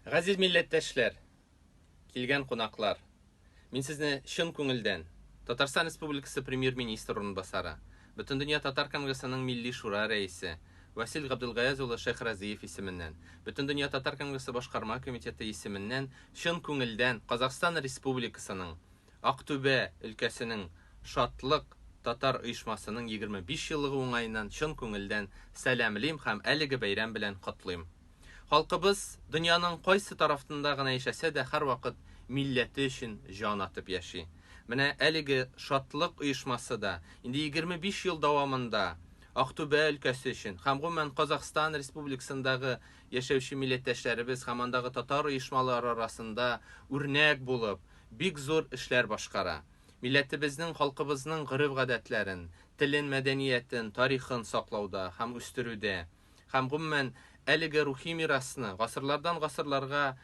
Газиз милләттәшләр, килгән кунаклар, мин сезне чын күңелдән Татарстан Республикасы Премьер-министры урынбасары, Бөтендөнья татар конгрессының Милли шура рәисе Васил Габделгаяз улы Шәйхразиев исеменнән, Бөтендөнья татар конгрессы башкарма комитеты исеменнән чын күңелдән Казахстан Республикасының Актүбә өлкәсенең Шатлык татар оешмасының 25 еллыгы уңаеннан чын күңелдән сәламлим һәм әлеге бәйрәм белән котлыйм. Халкыбыз дөньяның кайсы тарафтында гына яшәсә дә һәрвакыт милләте өчен җан атып яши. Менә әлеге Шатлык оешмасы да инде 25 ел дәвамында Актүбә өлкәсе өчен һәм гомумән Казахстан Республикасындагы яшәүче милләттәшләребез һәм андагы татар оешмалары арасында үрнәк булып, бик зур эшләр башкара. Милләтебезнең, халкыбызның гореф-гадәтләрен, телен, мәдәниятен, тарихын саклауда һәм үстерүдә һәм, гомумән, әлеге рухи мирасны, гасырлардан гасырларга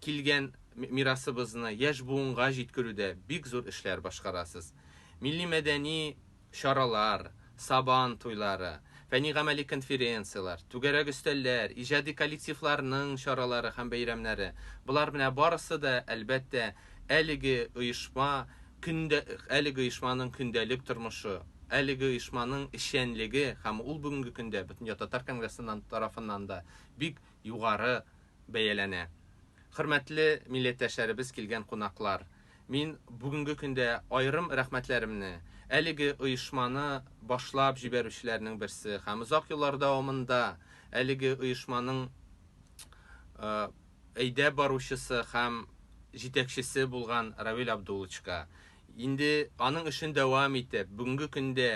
килгән мирасыбызны яшь буынга җиткерүдә бик зур эшләр башкарасыз. Милли-мәдәни чаралар, Сабан туйлары, фәнни-гамәли конференцияләр, түгәрәк өстәлләр, иҗади коллективларның чаралары һәм бәйрәмнәре, болар менә барысы да, әлбәттә, әлеге оешма көндә, әлеге оешманың көндәлек тормышы, әлеге оешманың эшчәнлеге һәм ул бүгенге көндә Бөтендөнья татар конгрессыннан тарафыннан да бик югары бәяләнә. Хөрмәтле милләттәшләребез, килгән кунаклар! Мин бүгенге көндә аерым рәхмәтләремне әлеге оешманы башлап җибәрүчеләрнең берсе һәм озак еллар дәвамында әлеге оешманың әйдәп баручысы һәм җитәкчесе булган Равил Абдулловичка, инде аның эшен дәвам итеп, бүгенге көндә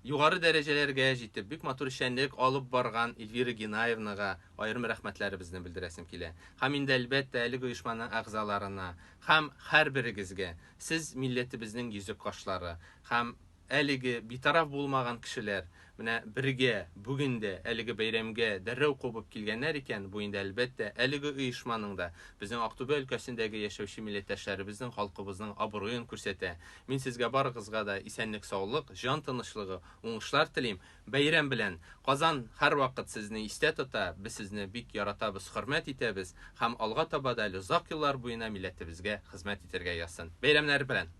югары дәрәҗәләргә җитеп, бик матур эшчәнлек алып барган Эльвира Генаевнага аерым рәхмәтләребезне белдерәсем килә. Һәм инде, әлбәттә, әлеге оешманың әгъзаларына һәм һәрберегезгә, сез милләтебезнең йөзек кашлары һәм әлеге битараф булмаган кешеләр менә бергә бүген дә әлеге бәйрәмгә дәррәү кубып килгәннәр икән, бу инде, әлбәттә, әлеге оешманың да, безнең Актүбә өлкәсендәге яшәүче милләттәшләребезнең, халкыбызның абруен күрсәтә. Мин сезгә барыгызга да исәнлек-саулык, җан тынычлыгы, уңышлар телим. Бәйрәм белән! Казан һәрвакыт сезне истә тота, без сезне бик яратабыз, хөрмәт итәбез һәм алга таба да әле озак еллар буена милләтебезгә хезмәт итәргә язсын. Бәйрәмнәр белән!